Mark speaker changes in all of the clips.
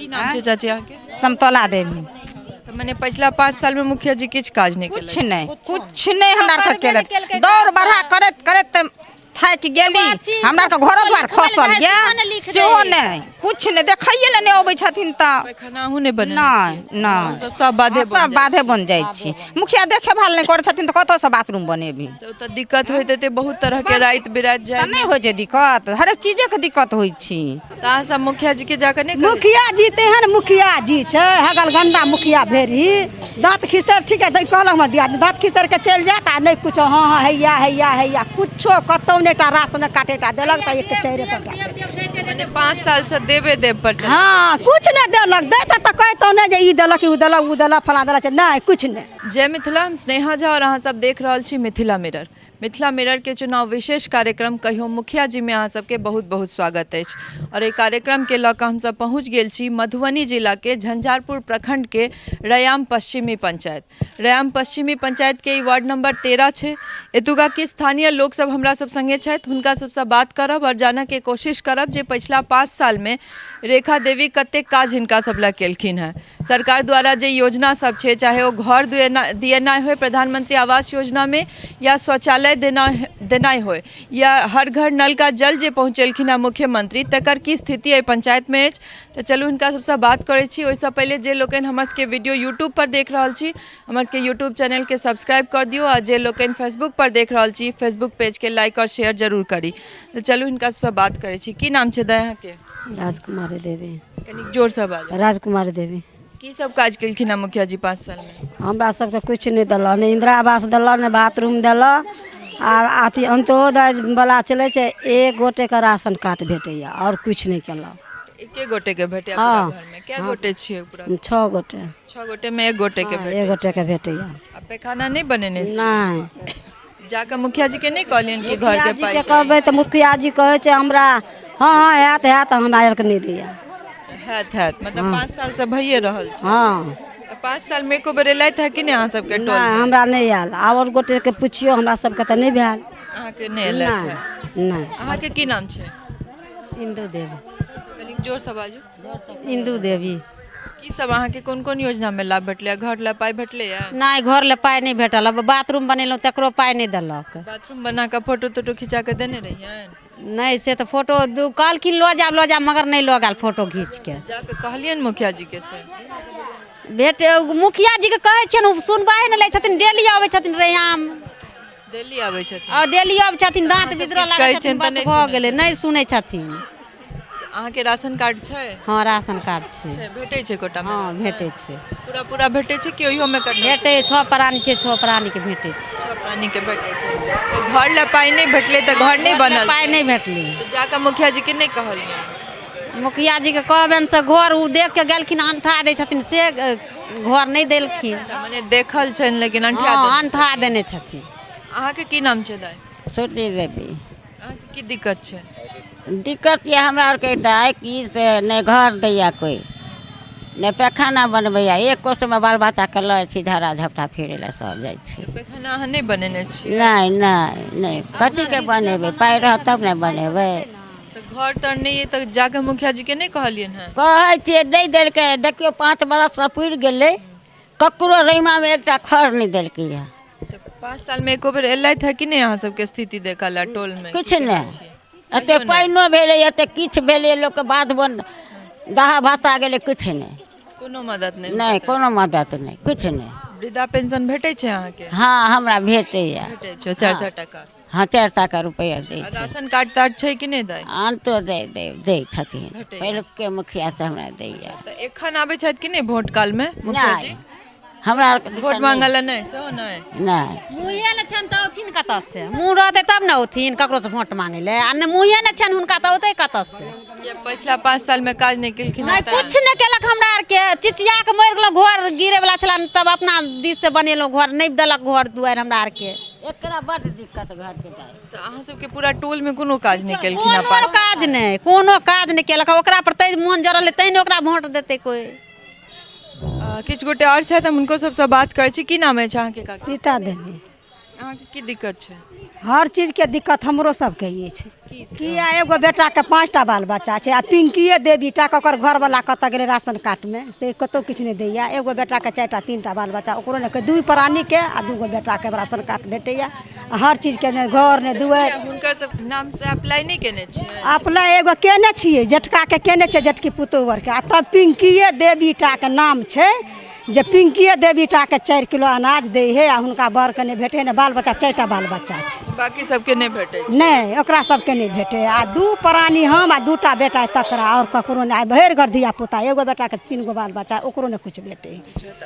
Speaker 1: की नाम छै चाची अहाँके?
Speaker 2: समतोला देवी।
Speaker 1: तऽ मने पछिला 5 सालमे मुखिया जी किछु काज नहि
Speaker 2: किछु
Speaker 1: केलक?
Speaker 2: नहि, किछु नहि। हमरा आरके केलक, दौड़ बढ़ा करैत करैत तऽ थाकि गेली। हमरा आरके घरो द्वार खसल ये, सेहो नहि, किछु नहि, देखैए लए नहि अबै छथिन। तऽ
Speaker 1: पैखाना अहूँ नहि बनेने
Speaker 2: नहि।
Speaker 1: छियै?
Speaker 2: नहि।
Speaker 1: सब बाधे बनि
Speaker 2: सब
Speaker 1: जाइ।
Speaker 2: बाधे बन जाइ छी। मुखिया देखेभाल नहि करै छथिन तऽ कतऽसँ बाथरूम बनेबी?
Speaker 1: तऽ ओतऽ दिक्कत होइत हेतै बहुत तरहके राति बिराति
Speaker 2: तऽ
Speaker 1: जाय?
Speaker 2: नहि होइ छै दिक्कत, हरेक चीजेके दिक्कत होइ छै।
Speaker 1: तऽ अहाँ सब मुखिया जी के जाकऽ नहि कहै?
Speaker 3: मुखिया जी तेहन मुखिया जी छै, हगल गंडा मुखिया भेरी दाँत खिसर। ठीक है, कहलक हमर दियादनी, दाँत खिसर के चलि जायत आ नहि कुछो। हँ हँ, हैया हैया हैया, कुछो कतौ नहि। एकटा राशन कार्ड देलक तऽ एक चारि पर।
Speaker 1: मने 5 सालसँ देबे देब पर चलि।
Speaker 3: हँ, कुछ नहि देलक। दैत तऽ कहितौ नहि जे ई देलक, ओ देलक, ओ देलक, फलाँ देलक। नहि, कुछ नहि।
Speaker 1: जय मिथिला, हम स्नेहा झा और अहाँ सब देख रहल छी मिथिला मिरर। मिथिला मिरर के चुनाव विशेष कार्यक्रम कहियो मुखिया जी में अहाँ सबके बहुत बहुत स्वागत अछि। और एहि कार्यक्रम के लऽ कऽ हमसब पहुँच गेल छी मधुबनी जिला के झंझारपुर प्रखंड के रयाम पश्चिमी पंचायत। रयाम पश्चिमी पंचायत के ई वार्ड नंबर 13 छै। एतुका के स्थानीय लोक सब हमरा सब संगे छथि, हुनका सबसँ बात करब और जानऽ के कोशिश करब जे पछिला 5 साल में रेखा देवी कतेक काज हिनका सब लए केलखिन हेँ। सरकार द्वारा जे योजना सब छै, चाहे ओ घर दिएनाइ होय प्रधानमंत्री आवास योजनामे, या शौचालय देनाइ होय, या हर घर नल का जल जे पहुँचेलखिन हेँ मुख्यमंत्री, तकर की स्थिति एहि पंचायतमे अछि। तऽ चलू हिनका सबसँ बात करै छी। ओहिसँ पहिले जे लोकनि हमर सबके वीडियो यूट्यूबपर देख रहल छी, हमर सबके यूट्यूब चैनलके सब्सक्राइब कऽ दियौ, आ जे लोकनि फेसबुकपर देख रहल छी, फेसबुक पेजके लाइक आओर शेयर जरूर करी। तऽ चलू हिनका सबसँ बात करै छी। की नाम छै दाइ अहाँके?
Speaker 4: राजकुमारी देवी।
Speaker 1: कनी जोरसँ बाजू।
Speaker 4: राजकुमारी देवी।
Speaker 1: की सब काज केलखिन हेँ मुखिया जी 5 सालमे?
Speaker 4: हमरा सबके किछु नहि देलक, नहि इन्दिरा आवास देलक, नहि बाथरूम देलक। आर अथी अन्त्योदय वला चलै छै, एक गोटेके राशन कार्ड भेटैए, आओर किछु नहि केलक।
Speaker 1: एके गोटे के भेटैए?
Speaker 4: हँ।
Speaker 1: पूरा घरमे कै गोटे छियै पूरा?
Speaker 4: 6 गोटे।
Speaker 1: 6 गोटे मे एक गोटे के भेटैए?
Speaker 4: एक गोटेके भेटैए।
Speaker 1: आ पैखाना नहि बनेने छियै?
Speaker 4: नहि।
Speaker 1: जाकऽ मुखिया जी के नहि कहलियनि कि घर के
Speaker 4: मुखिया
Speaker 1: पाइ
Speaker 4: जीके कहबै तऽ मुखिया जी कहै छै हमरा, हँ हँ, हैत हैत, हमरा आरके नहि दैए।
Speaker 1: हैत हैत, मतलब 5 साल से भइए रहल छै?
Speaker 4: हँ।
Speaker 1: तऽ 5 साल मे एको बेर एलथि है कि नहि अहाँ सबके टोल?
Speaker 4: नहि, हमरा नहि आयल। आओर गोटेके पुछियौ, हमरा सबके तऽ नहि भेल।
Speaker 1: अहाँके नहि एलथि है?
Speaker 4: नहि नहि।
Speaker 1: अहाँके की नाम छै?
Speaker 5: इंदू देवी।
Speaker 1: कनिक जोरसँ बाजू।
Speaker 5: इंदू देवी।
Speaker 1: की सब अहाँके कोन कोन योजना मे लाभ भेटलै? घर लए पाइ भेटलै?
Speaker 5: नहि, घर लए पाइ नहि भेटल। अब बाथरूम बनेलहुँ, तकरो पाइ नहि देलक।
Speaker 1: बाथरूम बना कऽ फोटो तोटो खिंचा कऽ देने रहियनि?
Speaker 5: नहि, से तऽ फोटो कहलखिन लऽ जायब, लऽ जायब, मगर नहि लऽ गेल फोटो घीचके।
Speaker 1: जाकऽ कहलियनि मुखिया जी के से?
Speaker 5: भेट मुखिया जीके कहै छियनि, ओ सुनवाइ नहि लै छथिन। डेली अबै छथिन रैयाम।
Speaker 1: डेली आबै छथिन?
Speaker 5: आ डेली अबै छथिन, दाँत
Speaker 1: अहाँ सब
Speaker 5: विद्रोह
Speaker 1: किछु
Speaker 5: लागै
Speaker 1: कहै
Speaker 5: छथिन,
Speaker 1: छियनि तऽ
Speaker 5: बस
Speaker 1: नहि
Speaker 5: भऽ
Speaker 1: सुनै
Speaker 5: गेलै, नहि सुनै छथिन।
Speaker 1: अहाँके राशन कार्ड छै?
Speaker 5: हँ, राशन कार्ड छै।
Speaker 1: छै, भेटै छै कोटामे?
Speaker 5: हँ,
Speaker 1: राशन?
Speaker 5: भेटै छै।
Speaker 1: पूरा पूरा भेटै छै कि ओहियोमे कटौती?
Speaker 5: भेटै, 6 प्राणी छै, 6 प्राणीके भेटै छै।
Speaker 1: 6 प्राणीके भेटै छै। तऽ घर लए पाइ नहि भेटलै तऽ घर नहि
Speaker 5: घर लए
Speaker 1: बनल?
Speaker 5: पाइ नहि भेटलै।
Speaker 1: तऽ जाकऽ मुखिया जीके नहि कहलियै?
Speaker 5: मुखिया जीके कहबनि से घर ओ देख के गेलखिन, अंठा दै छथिन, से घर नहि देलखिन।
Speaker 1: अच्छा, मने देखल छनि लेकिन अंठा
Speaker 5: हँ
Speaker 1: देने?
Speaker 5: अंठा देने छथिन।
Speaker 1: अहाँके की नाम छै दाइ?
Speaker 6: सुती देवी।
Speaker 1: अहाँके की दिक्कत छै?
Speaker 6: दिक्कत यऽ हमरा आरके दाइ कि से नहि घर दैया कोइ, नहि पैखाना बनबैया। एक कोसमे बाल बच्चाके लऽ छी, झगड़ा झपटा फिरै लए सब जाइ छी।
Speaker 1: तऽ पैखाना अहाँ नहि बनेने छियै?
Speaker 6: नहि नहि नहि, कथीके बनेबै? पाइ रहत तब ने बनेबै।
Speaker 1: तऽ घर तर नहि अइ तऽ जाकऽ मुखिया जीके नहि कहलियनि हेँ?
Speaker 6: कहै छियै, नहि देलकै। देखियौ, 5 बरससँ पुरि गेलै, ककरो रैमामे एकटा खर नहि देलकै यऽ।
Speaker 1: तऽ 5 सालमे एको बेर एलथि है कि नहि अहाँ सबके स्थिति देखऽ लए टोलमे?
Speaker 6: किछु नहि। एते पानिओ भेलै, एते किछु भेलै, लोकके बाध बन दहा भसा गेलै, किछु नहि।
Speaker 1: कोनो मदद नहि?
Speaker 6: नहि, कोनो मदद नहि, किछु नहि।
Speaker 1: वृद्धा पेंशन भेटै छै अहाँके?
Speaker 6: हँ, हमरा भेटैए।
Speaker 1: भेटै छै 400 टाका?
Speaker 6: हँ, 400 टाका रुपैआ दै
Speaker 1: आ
Speaker 6: छै।
Speaker 1: राशन कार्ड तार्ड छै कि नहि दाइ?
Speaker 6: अन्तो दै दै दै छथिन।
Speaker 1: भेटैए।
Speaker 6: पहिलुके मुखिया से हमरा दैए।
Speaker 1: तऽ एखन आबै छथि कि नहि भोट कालमे मुखिया जी?
Speaker 6: नहि, हमरा आरके
Speaker 1: भोट मांगऽ लए नहि? सेहो नहि?
Speaker 6: नहि।
Speaker 5: मुँहे नहि छनि तऽ औथिन कतऽसँ? मुँह रहतै तब ने औथिन ककरोसँ भोट मांगै लए। आ नहि मुँहे नहि छनि हुनका तऽ औतै कतऽसँ?
Speaker 1: किया, पछिला 5 सालमे काज नहि केलखिन?
Speaker 5: नहि, किछु नहि केलक हमरा आरके। चिचिया कऽ मरि गेलहुँ। घर गिरैवला छलै तब अपना दिससँ बनेलहुँ घर। नहि देलक घर दुआरि हमरा आरके।
Speaker 6: एकरा बड्ड दिक्कत घरके दाइ।
Speaker 1: तऽ अहाँ सबके पूरा टोलमे कोनो काज नहि केलखिन हँ?
Speaker 5: कोनो काज नहि, कोनो काज नहि केलक। ओकरा पर तैं मोन जरल, तैं ने ओकरा भोट देतै कोइ।
Speaker 1: किछु गोटे आओर छथि, हम हुनको सबसँ बात करै छी। की नाम अछि अहाँके काका?
Speaker 3: सीता देवी।
Speaker 1: अहाँके की दिक्कत छै?
Speaker 3: हर चीजके दिक्कत हमरो सबके अछि। किया एगो बेटाके 5टा बाल बच्चा छै आ पिंकिए देवी टाके ओकर घरवला कतऽ गेलै राशन कार्डमे से कतहु किछु नहि दैया। एगो बेटाके 4टा 3टा बाल बच्चा ओकरो नहि, 2 प्राणीके आ 2 गो बेटाके राशन कार्ड भेटैया। आ हर चीजके नहि घर नहि दुआरि।
Speaker 1: हुनकर सब नाम से अप्लाई नहि केने छियै?
Speaker 3: अप्लाई एगो केने छियै, जेठकाके केने छियै, जेठकी पुतोहु आरके। आ तब पिंकिए देवी टाके नाम छै जे पिंकिए देवी टाके 4 किलो अनाज दै हइ आ हुनका बरके नहि भेटै नहि बाल बच्चा, 4टा बाल बच्चा छै।
Speaker 1: बाकी सबके नहि भेटै छै?
Speaker 3: नहि, ओकरा सबके नहि भेटै। आ 2 प्राणी हम आ 2टा बेटा तकरा, आओर ककरो नहि। आ भरि घर धिया पुता, एगो बेटाके 3 गो बाल बच्चा, ओकरो नहि किछु भेटै।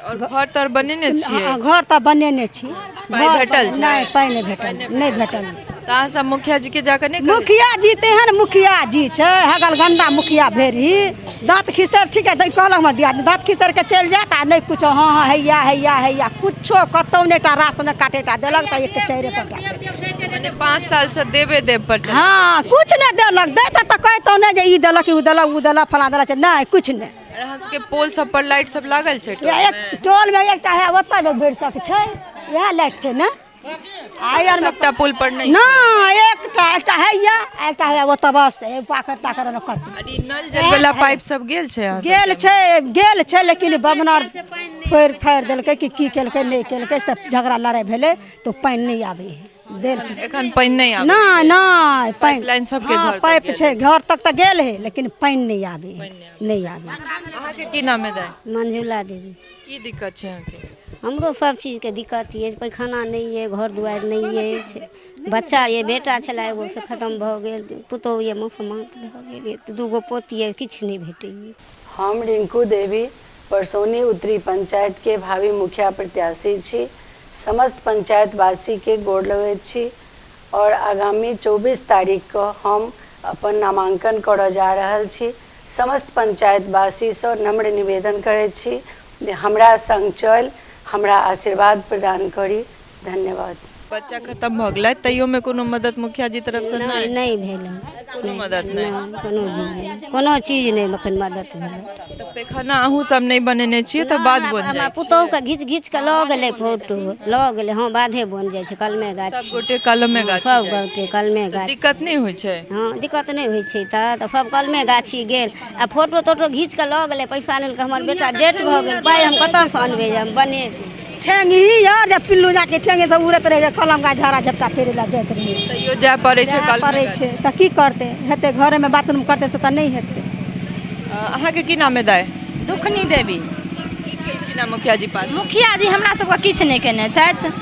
Speaker 1: आओर घर तर बनेने छियै?
Speaker 3: हँ, घर तऽ बनेने छी।
Speaker 1: पाइ भेटल छै?
Speaker 3: नहि, पाइ नहि भेटल, नहि भेटल।
Speaker 1: तऽ अहाँ सब मुखिया जी के जाकऽ नहि कहै?
Speaker 3: मुखिया जी तेहन मुखिया जी छै, हगल गंडा मुखिया भेरी, दाँत खिसैर ठीक है कहलक हमर दियादनी, दाँत खिसैर के चलि जायत आ नहि कुछो, हँ हँ हैया हैया हैया कुछो कतहु नहि एकटा राशन काटेटा देलक तऽ एक 4 पटा।
Speaker 1: मने 5 साल से देबे देब पर चलि।
Speaker 3: हँ, कुछ नहि देलक। दैत तऽ कहितहुँ नहि जे ई देलक ओ देलक ओ देलक फलाँ देलक, नहि कुछ नहि।
Speaker 1: अहाँ सबके पोल सब पर लाइट सब लागल छै टोल
Speaker 3: एक
Speaker 1: मे?
Speaker 3: टोल मे एकटा है ओतऽ भरिसक छै, इएह लाइट छै ने। आ
Speaker 1: सबटा पुल पर नहि?
Speaker 3: नहि, एकटा एकटा हैया एकटा है ओतऽ बस पाकर ताकर कतौ।
Speaker 1: अरे नल जल वाला पाइप सब गेल छै अहाँ
Speaker 3: गेल छै, गेल छै, लेकिन बमनर फोड़ि फाड़ि देलकै कि की केलकै नहि केलकै, सब झगड़ा लड़ाइ भेलै तऽ पानि नहि आबै है। देल छै
Speaker 1: एखन पानि नहि आबै?
Speaker 3: नहि नहि, पानि
Speaker 1: पाइपलाइन सबके घर तक
Speaker 3: पाइप
Speaker 1: गेल
Speaker 3: छै, घर तक तऽ गेल है लेकिन पानि नहि आबै है, नहि आबै छै।
Speaker 1: अहाँके की नाम है दाइ?
Speaker 7: मंजुला देवी।
Speaker 1: की दिक्कत छै अहाँके?
Speaker 7: हमरो सब चीजके दिक्कत अछि, पैखाना नहि अइ, घर दुआरि नहि अछि, बच्चा अइ, बेटा छलै एगो से खतम भऽ गेल, पुतोहु अइ मसोमात भऽ गेल अइ, 2 गो पोती अइ, किछु नहि भेटैए।
Speaker 8: हम रिंकू देवी परसौनी उत्तरी पंचायत के भावी मुखिया प्रत्याशी छी। समस्त पंचायतवासी के गोर लगैत छी और आगामी 24 तारीख के हम अपन नामांकन करऽ जा रहल छी। समस्त पंचायतवासी सँ नम्र निवेदन करैत छी जे हमरा संग चलि हमरा आशीर्वाद प्रदान करी। धन्यवाद।
Speaker 1: बच्चा खत्म भऽ गेलै तैयो में कोनो मदद मुखिया जी तरफ से
Speaker 7: नहि नहि भेल हन।
Speaker 1: कोनो मदद नहि?
Speaker 7: कोनो चीज नहि, कोनो चीज नहि एखन मदद भेल।
Speaker 1: तऽ पैखाना अहूँ सब नहि बनेने छियै तऽ बाध बन
Speaker 7: हमरा
Speaker 1: जाइ छै?
Speaker 7: पुतोहुके घीच घीच कऽ लऽ गेलै, फोटो लऽ गेलै। हँ, बाधे बन जाइ छै, कलमे गाछी।
Speaker 1: सब गोटे कलमे गाछी
Speaker 7: सब
Speaker 1: जाइ
Speaker 7: गोटे कलमे
Speaker 1: तऽ
Speaker 7: गाछी।
Speaker 1: दिक्कत नहि होइ छै?
Speaker 7: हँ, दिक्कत नहि होइ छै तऽ सब कलमे गाछी गेल आ फोटो तोटो घीच कऽ लऽ गेलै, पैसा नहि लेलकै। हमर बेटा डेथ भऽ गेल, पाइ हम कतऽसँ अनबै जे हम बनेबै?
Speaker 3: ठेंगी यार जे पिल्लू जाके ठेंगी से उड़ैत रहै छै, कलम गाछ झाड़ा झपटा पेरै लए जाइत रहै छै।
Speaker 1: तैयो जाय पड़ै छै?
Speaker 3: जाय
Speaker 1: कलमे
Speaker 3: पड़ै
Speaker 1: गाछी।
Speaker 3: छै तऽ की करतै, हेतै घरेमे बाथरूम करतै से तऽ नहि हेतै।
Speaker 1: अहाँके की नाम है दाइ?
Speaker 9: दुखनी देवी।
Speaker 1: की केलखिन हँ मुखिया जी पास?
Speaker 9: मुखिया जी हमरा सबके किछु नहि केने छथि।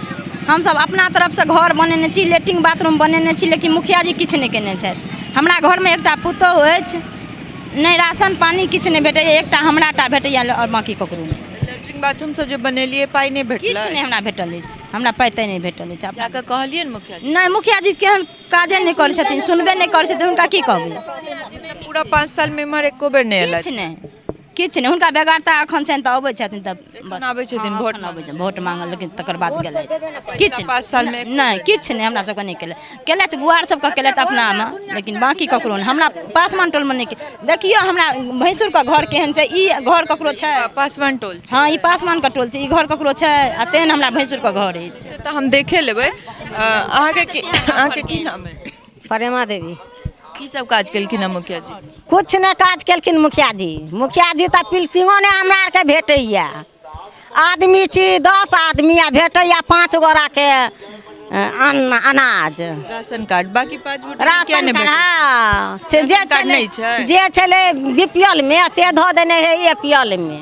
Speaker 9: हमसब अपना तरफसँ घर बनेने छी, लेट्रिन बाथरूम बनेने छी, लेकिन मुखिया जी किछु नहि केने छथि। हमरा घरमे एकटा पुतोहु अछि, नहि राशन पानी किछु नहि भेटैए, एकटा हमरा टा भेटैए आओर बाँकी ककरो नहि।
Speaker 1: लेट्रिन बाथरूम सब जे बनेलियै पाइ नहि भेटलै?
Speaker 9: किछु नहि हमरा भेटल अछि, हमरा पाइ ताइ नहि भेटल अछि।
Speaker 1: जाकऽ कहलियै ने मुखिया जी?
Speaker 9: नहि, मुखिया जी केहन काजे नहि करै छथिन, सुनबे नहि करै छथिन, हुनका की कहबै?
Speaker 1: पूरा 5 साल में इम्हर एको बेर नहि एलथि?
Speaker 9: किछु नहि, किछु नहि। हुनका बेगरता एखन छनि तऽ अबै छथिन तऽ बस।
Speaker 1: आबै छथिन
Speaker 9: हँ,
Speaker 1: वोट
Speaker 9: एखन अबै छथिन वोट मांगल, लेकिन तकर बाद गेलथि। किछु
Speaker 1: 5 साल में
Speaker 9: नहि, किछु नहि हमरा सबके नहि केलथि। केलथि गुआर सबके केलथि अपनामे, लेकिन बाँकी ककरो नहि। हमरा पासवान टोलमे नहि। देखियौ हमरा भैंसुरके घर केहन छै, ई घर ककरो छै?
Speaker 1: पासवान टोल छै।
Speaker 9: हँ, ई पासवानके टोल छै, ई घर ककरो छै? आ तेहन हमरा भैंसुरके घर अछि।
Speaker 1: से तऽ हम देखे लेबै। अहाँके की नाम है?
Speaker 4: प्रेमा देवी।
Speaker 1: की सब काज केलखिन हँ मुखिया जी?
Speaker 4: कुछ नहि काज केलखिन मुखिया जी। मुखिया जी तऽ पिलसिंगो नहि हमरा आरके भेटैया। आदमी छी 10 आदमी आ भेटैया 5 गोराके अन्न अनाज
Speaker 1: राशन कार्ड, बाकी 5 गोटा के किया
Speaker 4: राशन
Speaker 1: नहि
Speaker 4: कार्ड?
Speaker 1: भेटै?
Speaker 4: हँ, से जे
Speaker 1: राशन कार्ड नहि छै?
Speaker 4: जे छलै बी पी एल मे से धऽ देने है ए पी एल मे।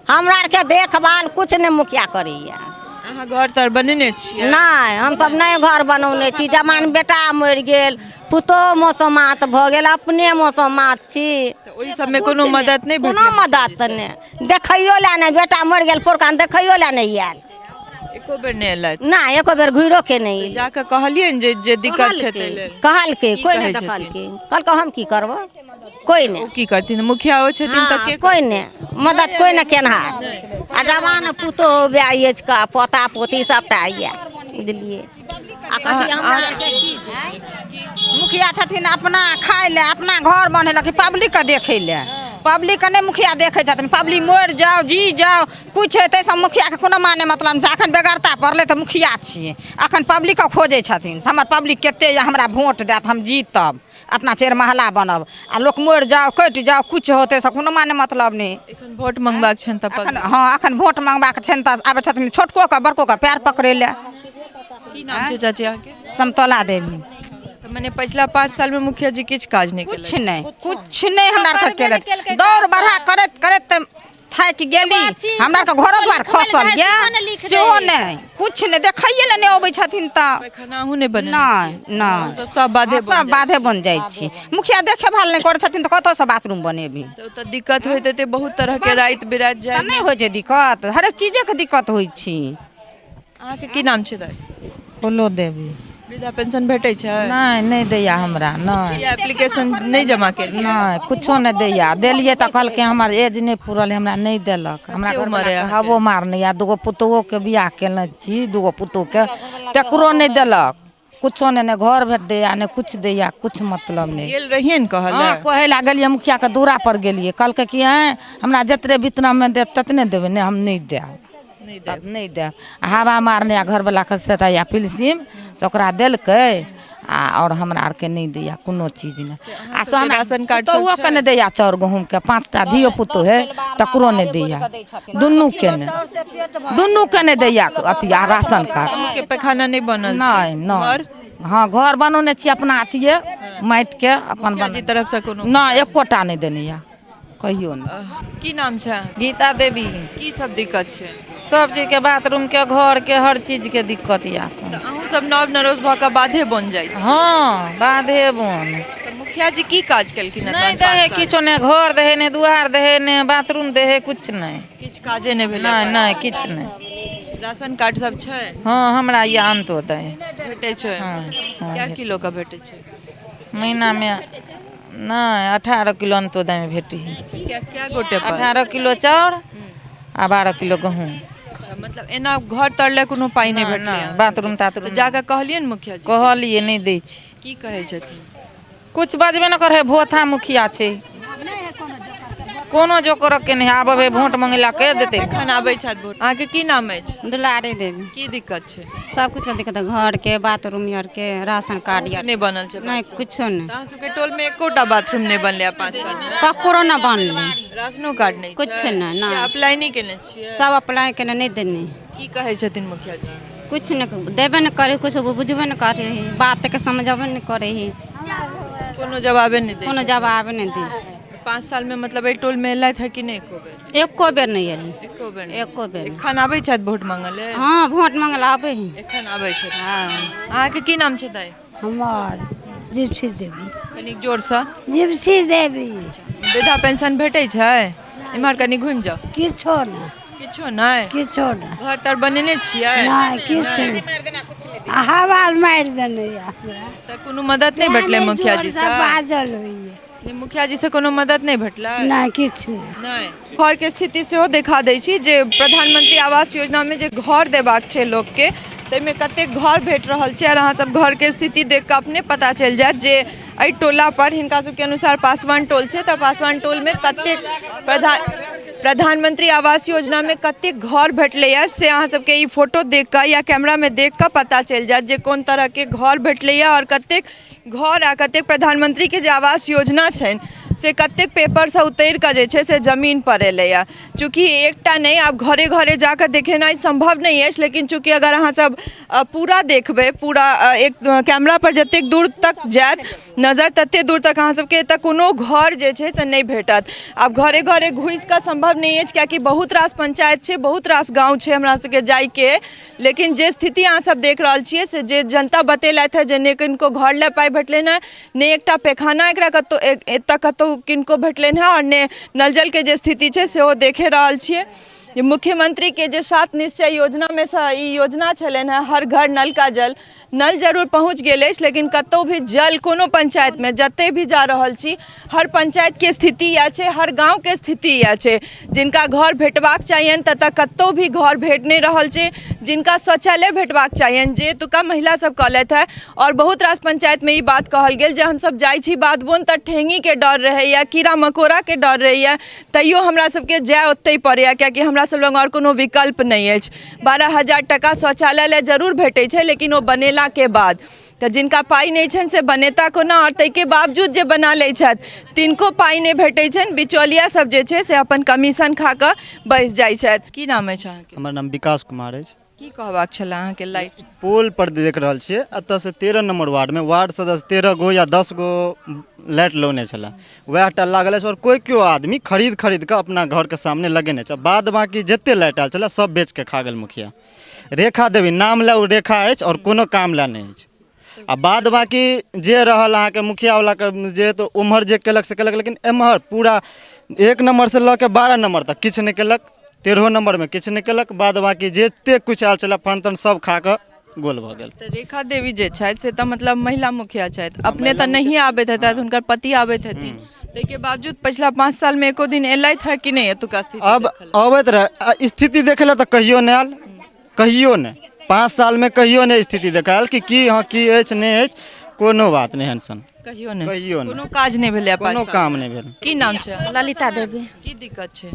Speaker 4: हमरा आरके देखभाल कुछ नहि मुखिया करैया।
Speaker 1: अहाँ घर तर बनेने छियै?
Speaker 4: नहि, हमसब नहि घर बनौने छी। जवान बेटा मरि गेल, पुतोहु मसोमात भऽ गेल, अपने मसोमात छी।
Speaker 1: तऽ ओहि सबमे कोनो मदद नहि
Speaker 4: कोनो
Speaker 1: भेटलै?
Speaker 4: मदद नहि, देखैयो लए नहि। बेटा मरि गेल पोरका, देखैयो लए नहि आयल।
Speaker 1: एको बेर नहि एलथि?
Speaker 4: नहि, एको बेर घुरो के नहि एलै।
Speaker 1: जाकऽ कहलियनि जे जे दिक्कत छै ताहि लेल?
Speaker 4: कहलकै,
Speaker 1: की
Speaker 4: कोइ
Speaker 1: कहै
Speaker 4: नहि
Speaker 1: छथिन?
Speaker 4: देखलकै। कहलकै हम की करबै, कोइ नहि।
Speaker 1: ओ की करथिन, मुखिया ओ छथिन तऽ के?
Speaker 4: कोइ नहि मदद, कोइ नहि केनहार। आ जवान पुतोहु बे अछि का पोता पोती सबटा यऽ, बुझलियै? आ कथी हमरा आरके की?
Speaker 2: मुखिया छथिन अपना खाय लए, अपना घर बन्हेलक, पब्लिकके देखै लए। पब्लिकके नहि मुखिया देखै छथिन। पब्लिक मरि जाउ जी जाउ किछु हेतै सब मुखियाके कोनो माने मतलब नहि छै। अखन बेगरता पड़लै तऽ मुखिया छियै, अखन पब्लिकके खोजै छथिन से हमर पब्लिक कते यऽ, हमरा वोट देत, हम जीतब, अपना चारि महला बनब। आ लोक मरि जाउ कटि जाउ किछु होतै से कोनो माने मतलब नहि।
Speaker 1: एखन वोट मंगबाक छनि तऽ
Speaker 2: अखन हँ अखन वोट मंगबाक छनि तऽ आबै छथिन छोटकोके बड़कोके पैर पकड़ै लए।
Speaker 1: की नाम छै चाची अहाँके?
Speaker 2: समतोला देवी।
Speaker 1: तऽ मने पछिला 5 सालमे मुखिया जी किछु काज नहि
Speaker 2: किछु
Speaker 1: केलथि?
Speaker 2: नहि, किछु नहि हमरा आरके केलथि। दौड़ बढ़ा करैत करैत तऽ थाकि गेली, हमरा आरके घरो द्वार खसल यऽ सेहो नहि, किछु नहि, देखैए लए नहि अबै छथिन तऽ।
Speaker 1: पैखाना अहूँ नहि बनेने
Speaker 2: नहि
Speaker 1: छियै?
Speaker 2: नहि,
Speaker 1: सब सब बाधे बन
Speaker 2: सब
Speaker 1: जाइ
Speaker 2: बाधे बन जाइ छी। मुखिया देखेभाल नहि करै छथिन तऽ कतऽसँ बाथरूम बनेबी?
Speaker 1: तऽ ओतऽ दिक्कत होइत हेतै बहुत तरहके, राति बिराति
Speaker 2: तऽ
Speaker 1: जाय
Speaker 2: नहि होइ छै दिक्कत, हरेक चीजेके दिक्कत होइ छै।
Speaker 1: अहाँके की नाम छै दाइ?
Speaker 10: फूलो देवी।
Speaker 1: वृद्धा पेंशन भेटै छै?
Speaker 10: नहि, नहि दैया हमरा, नहि।
Speaker 1: ई एप्लीकेशन नहि जमा केलियै?
Speaker 10: नहि, कुछो नहि दैया। देलियै तऽ कहलकै हमर एज नहि पूरल, हमरा नहि देलक। हमरा
Speaker 1: कते उमर
Speaker 10: घरवला
Speaker 1: अइ
Speaker 10: के
Speaker 1: अहाँके?
Speaker 10: हवो मारने यऽ, दूगो पुतोहुओके बियाह केने छी, दूगो पुतोहुके, तकरो नहि देलक, कुछो नहि, नहि घर भेट दैया, नहि कुछ दैया, कुछ मतलब नहि।
Speaker 1: गेल रहियै ने कहऽ लए?
Speaker 10: हँ, कहै लए गेलियै, मुखियाके दूरा पर गेलियै, कहलकै कि आँय हमरा जतरे वितरणमे देत ततने देबै, नहि हम नहि देब,
Speaker 1: नहि
Speaker 10: तब नहि देब। आ हवा मारने आ घरवलाके से तऽ या पिलसिम से ओकरा देलकै, आ आओर हमरा आरके नहि दैया कोनो चीज नहि। आ से हमरा
Speaker 1: राशन कार्ड सब
Speaker 10: पुतोहुओके
Speaker 1: छै?
Speaker 10: नहि दैया चाउर गहूँमके, 5टा धियो पुतो है तकरो नहि दैया, दुनूके नहि, दुनूके नहि दैया अथी आ राशन कार्ड।
Speaker 1: अहूँके पैखाना नहि बनल छै?
Speaker 10: नहि नहि।
Speaker 1: घर?
Speaker 10: हँ, घर बनौने छी अपना अथिये माटिके अपन।
Speaker 1: मुखिया जी तरफसँ कोनो?
Speaker 10: नहि, एकोटा नहि देने यऽ कहियो नहि।
Speaker 1: की नाम छै अहाँके?
Speaker 11: गीता देवी।
Speaker 1: की सब दिक्कत छै?
Speaker 11: सब चीजके, बाथरूमके, घरके, हर चीजके दिक्कत यऽ।
Speaker 1: तऽ अहूँ सब नव नरोस भऽ कऽ बाधे बन जाइ छी?
Speaker 11: हँ, बाधे बन।
Speaker 1: तऽ मुखिया जी की काज केलखिन?
Speaker 11: नहि दै है किछो, नहि घर दै है, नहि दुआर दै है, नहि बाथरूम दै है, किछु नहि।
Speaker 1: किछु काजे नहि भेलै?
Speaker 11: नहि नहि, किछु नहि।
Speaker 1: राशन कार्ड सब छै?
Speaker 11: हँ, हमरा यऽ अंत्योदय।
Speaker 1: भेटै छै?
Speaker 11: हँ हँ।
Speaker 1: कए किलो के भेटै छै
Speaker 11: महीनामे? नहि, 18 किलो अंत्योदयमे भेटी है।
Speaker 1: क्या क्या गोटे पर?
Speaker 11: 18 किलो चाउर आ 12 किलो गहूँम।
Speaker 1: अच्छा, मतलब एना घर तर लए कोनो पाइ नहि भेटलै?
Speaker 11: नहि, बाथरूम ताथरूम।
Speaker 1: तऽ जाकऽ कहलियै ने मुखिया जी?
Speaker 11: कहलियै, नहि दै छै।
Speaker 1: की कहै छथिन?
Speaker 11: कुछ बजबे नहि करै, भोथा मुखिया छै, कोनो जोकरक के नहि। आब अबै वोट मंगेला के देतै?
Speaker 1: एखन आबै छथि वोट। अहाँके की नाम अछि?
Speaker 12: दुलारी देवी।
Speaker 1: की दिक्कत छै?
Speaker 12: सब कुछ के दिक्कत है, घर के, बाथरूम आर के, राशन कार्ड आर
Speaker 1: नहि बनल छै?
Speaker 12: नहि, कुछो नहि।
Speaker 1: तऽ अहाँ सबके टोल में एकोटा बाथरूम नहि बनलै 5 साल में?
Speaker 12: ककरो नहि बनलै।
Speaker 1: राशनो कार्ड नहि?
Speaker 12: कुछ नहि, नहि।
Speaker 1: अप्लाई नहि केने छियै?
Speaker 12: सब अप्लाई केने, नहि देने।
Speaker 1: की कहै छथिन मुखिया जी?
Speaker 12: कुछ नहि देबे नहि करे, कुछ बुझबे नहि करे है, बात के समझबे नहि करे है।
Speaker 1: कोनो जवाबे नहि दै?
Speaker 12: कोनो जवाब नहि दै।
Speaker 1: 5 साल में मतलब एहि टोल में एलथि है कि नहि एको बेर?
Speaker 12: एको बेर नहि एलै।
Speaker 1: एको बेर नहि?
Speaker 12: एको बेर नहि।
Speaker 1: एखन आबै छथि वोट मांगऽ लेल?
Speaker 12: हँ, वोट मांगल आबै है।
Speaker 1: एखन आबै छथि। अहाँके की नाम छै दाइ?
Speaker 13: हमर जीपसी देवी।
Speaker 1: कनिक जोरसँ।
Speaker 13: जीपसी देवी।
Speaker 1: वृद्धा पेंशन भेटै छै? इम्हर कनि घुमि जाउ।
Speaker 13: किछो नहि।
Speaker 1: किछो नहि?
Speaker 13: किछो नहि।
Speaker 1: घर तर बनेने छियै?
Speaker 13: नहि, किछु नहि। आ हवा मारि देने यऽ हमरा।
Speaker 1: तऽ कोनो मदद नहि भेटलै मुखिया जी सँ?
Speaker 13: बाजल होइए।
Speaker 1: नहि, मुखिया जी से कोनो मदद नहि भेटलै?
Speaker 13: नहि, किछु नहि।
Speaker 1: नहि। घरके स्थिति सेहो देखा दै छी जे प्रधानमंत्री आवास योजनामे जे घर देबाक छै लोकके, ताहिमे कतेक घर भेट रहल छै। आओर अहाँसभ घरके स्थिति देख कऽ अपने पता चलि जायत जे एहि टोला पर हिनका सबके अनुसार पासवान टोल छै, तऽ पासवान टोलमे कतेक प्रधानमंत्री आवास योजनामे कतेक घर भेटलैए से अहाँ सबके ई फोटो देख कऽ या कैमरामे देख कऽ पता चलि जायत जे कोन तरहके घर भेटलैए आओर कतेक घर आ कतेक प्रधानमंत्रीके जे आवास योजना छनि से कतेक पेपरसँ उतरि कऽ जे छै से जमीन पर एलैए। चूँकि एकटा नहि, आब घरे घरे जाकऽ देखेनाइ सम्भव नहि अछि, लेकिन चूँकि अगर अहाँसब पूरा देखबै, पूरा एक कैमरा पर जतेक दूर तक जायत नजर तते दूर तक अहाँ सबके एतऽ कोनो घर जे छै से नहि भेटत। आब घरे घरे घुसिकऽ सम्भव नहि अछि, कियाकि बहुत रास पंचायत छै, बहुत रास गाँव छै हमरा सबके जाइके। लेकिन जे स्थिति अहाँ सब देख रहल छियै से जे जनता बतेलथि हँ जे नहि किनको घर लए पाइ भेटलनि हँ, नहि एकटा पैखाना एकरा कतहु एतऽ कतहु किनको भेटलनि हँ, आओर नहि नल जलके जे स्थिति छै सेहो देखे रहल छियै जे मुख्यमंत्रीके जे सात निश्चय योजनामे सँ ई योजना छलनि हँ हर घर नल का जल, नल जरूर पहुँच गेल अछि, लेकिन कतहु भी जल कोनो पंचायतमे जते भी जा रहल छी, हर पंचायतके स्थिति इएह छै, हर गाँवके स्थिति इएह छै। जिनका घर भेटबाक चाहियनि ततऽ कतहु भी घर भेट नहि रहल छै। जिनका शौचालय भेटबाक चाहियनि, जे एतुका महिला सब कहलथि हेँ, आओर बहुत रास पंचायतमे ई बात कहल गेल जे हमसब जाइ छी बाध बोन तऽ ठेङ्गीके डर रहैए, कीड़ा मकोड़ाके डर रहैए, तैयो हमरा सबके जाय ओतहि पड़ैए, कियाकि हमरा सब लग आओर कोनो विकल्प नहि अछि। 12,000 टाका शौचालय लए जरूर भेटै छै, लेकिन ओ बनेलाके बाद। तऽ जिनका पाइ नहि छनि से बनेता कोना? आओर ताहिके बावजूद जे बना लै छथि तिनको पाइ नहि भेटै छनि। बिचौलिया सब जे छै से अपन कमीशन खा कऽ बैस जाइ छथि। की नाम अछि अहाँके?
Speaker 14: हमर नाम विकास कुमार अछि।
Speaker 1: की कहबाक छलै अहाँके? लाइट
Speaker 14: पोल पर देख रहल छियै, एतऽसँ 13 नम्बर वार्डमे वार्ड सदस्य 13 गो या 10 गो लाइट लगौने छलै, वएह टा लागल अछि। आओर कोइ केओ आदमी खरीद खरीद कऽ अपना घरके सामने लगेने छै। बाद बाँकी जते लाइट आयल छलै सब बेचके खा गेल मुखिया। रेखा देवी नाम लए ओ रेखा अछि आओर कोनो काम लए नहि अछि। आ बाद बाँकी जे रहल अहाँके मुखियावलाके जे, तऽ ओम्हर जे केलक से केलक, लेकिन एम्हर पूरा 1 नम्बरसँ लऽ कऽ 12 नम्बर तक किछु नहि केलक, 13 नम्बरमे किछु नहि केलक। बाद बाँकी जतेक किछु आयल छलै फंड तंड सब खा कऽ गोल भऽ गेल।
Speaker 1: तऽ रेखा देवी जे छथि से तऽ मतलब महिला मुखिया छथि, अपने तऽ नहिए आबैत हेतथि, हुनकर पति आबैत हेथिन, ताहिके बावजूद पछिला 5 सालमे एको दिन एलथि हँ कि नहि एतुका स्थिति?
Speaker 14: अब अबैत रहै आ स्थिति देखै लए तऽ कहियो नहि आयल, कहियो नहि। 5 सालमे कहियो नहि स्थिति देखायल कि की हँ की अछि नहि अछि, कोनो बात नहि एहन सन।
Speaker 1: कहियो नहि?
Speaker 14: कहियो नहि।
Speaker 1: कोनो काज नहि भेलै?
Speaker 14: कोनो काम नहि भेल।
Speaker 1: की नाम छै?
Speaker 15: ललिता देवी।
Speaker 1: की दिक्कत छै?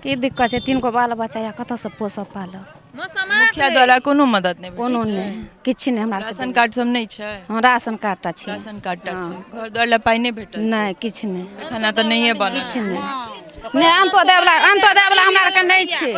Speaker 15: की दिक्कत छै, 3 गो बाल बच्चा यऽ, कतऽसँ पोसब पालब?
Speaker 1: मुखिया द्वारा कोनो मदद नहि?
Speaker 15: कोनो नहि, किछु नहि हमरा।
Speaker 1: राशन कार्ड सब नहि छै?
Speaker 15: हँ, राशन कार्ड टा छै।
Speaker 1: राशन कार्ड टा छै। घर द्वार लए पाइ नहि भेटल?
Speaker 15: नहि, किछु नहि।
Speaker 1: खाना तऽ नहिए बनल?
Speaker 15: किछु नहि। नहि, अंत्योदय वला, अंत्योदय वला हमरा आरके नहि छै।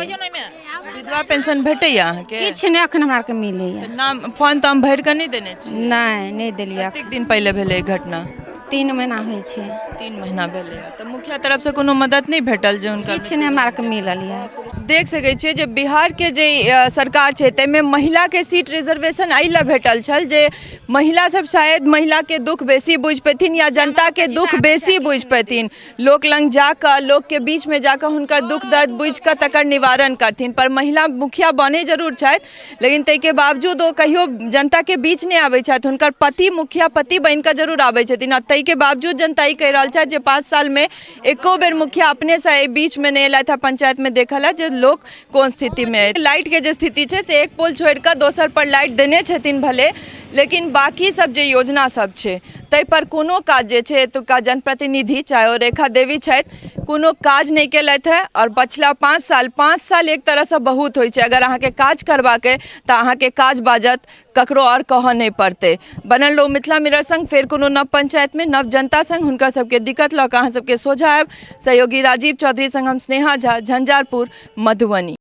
Speaker 1: विधवा पेंशन भेटैया अहाँके?
Speaker 15: किछु नहि एखन हमरा आरके मिलैया।
Speaker 1: नाम फॉर्म तॉर्म भरि कऽ नहि देने छी?
Speaker 15: नहि, नहि देलियै।
Speaker 1: कतेक दिन पहिले भेलै ई घटना?
Speaker 15: 3 महीना होइ छै।
Speaker 1: 3 महीना भेलै। तऽ मुखिया तरफसँ कोनो मदद नहि भेटल जे हुनका?
Speaker 15: किछु नहि हमरा आरके मिलल यऽ।
Speaker 1: देख सकै छियै जे बिहारके जे सरकार छै ताहिमे महिलाके सीट रिजर्वेशन एहि लए भेटल छल जे महिला सब शायद महिलाके दुःख बेसी बुझि पेथिन या जनताके दुःख बेसी बुझि पेथिन, लोक लग जाकऽ, लोकके बीचमे जाकऽ हुनकर दुःख दर्द बुझिकऽ तकर निवारण करथिन। पर महिला मुखिया बनै जरूर छथि, लेकिन ताहिके बावजूद ओ कहियो जनताके बीच नहि आबै छथि। हुनकर पति मुखिया पति बनिकऽ जरूर आबै छथिन, आ ताहिके बावजूद जनता ई कहि रहल छथि जे 5 सालमे एको बेर मुखिया अपनेसँ एहि बीचमे नहि एलथि हँ पंचायतमे देखऽ लए जे लोक कोन स्थितिमे अछि। लाइटके जे स्थिति छै से एक पोल छोड़िकऽ दोसर पर लाइट देने छथिन भले, लेकिन बाकी सब जे योजना सब छै ताहिपर कोनो काज जे छै एतुका जनप्रतिनिधि चाहे ओ रेखा देवी छथि, कोनो काज नहि केलथि हँ। आओर पछिला 5 साल, 5 साल एक तरहसँ बहुत होइ छै। अगर अहाँके काज करबाक अइ तऽ अहाँके काज बाजत, ककरो आओर कहऽ नहि पड़तै। बनल रहू मिथिला मिरर संग, फेर कोनो नव पंचायतमे नव जनता संग हुनकर सबके दिक्कत लऽ कऽ अहाँ सबके सोझा आयब। सहयोगी राजीव चौधरी संग हम स्नेहा झा, झंझारपुर, मधुबनी।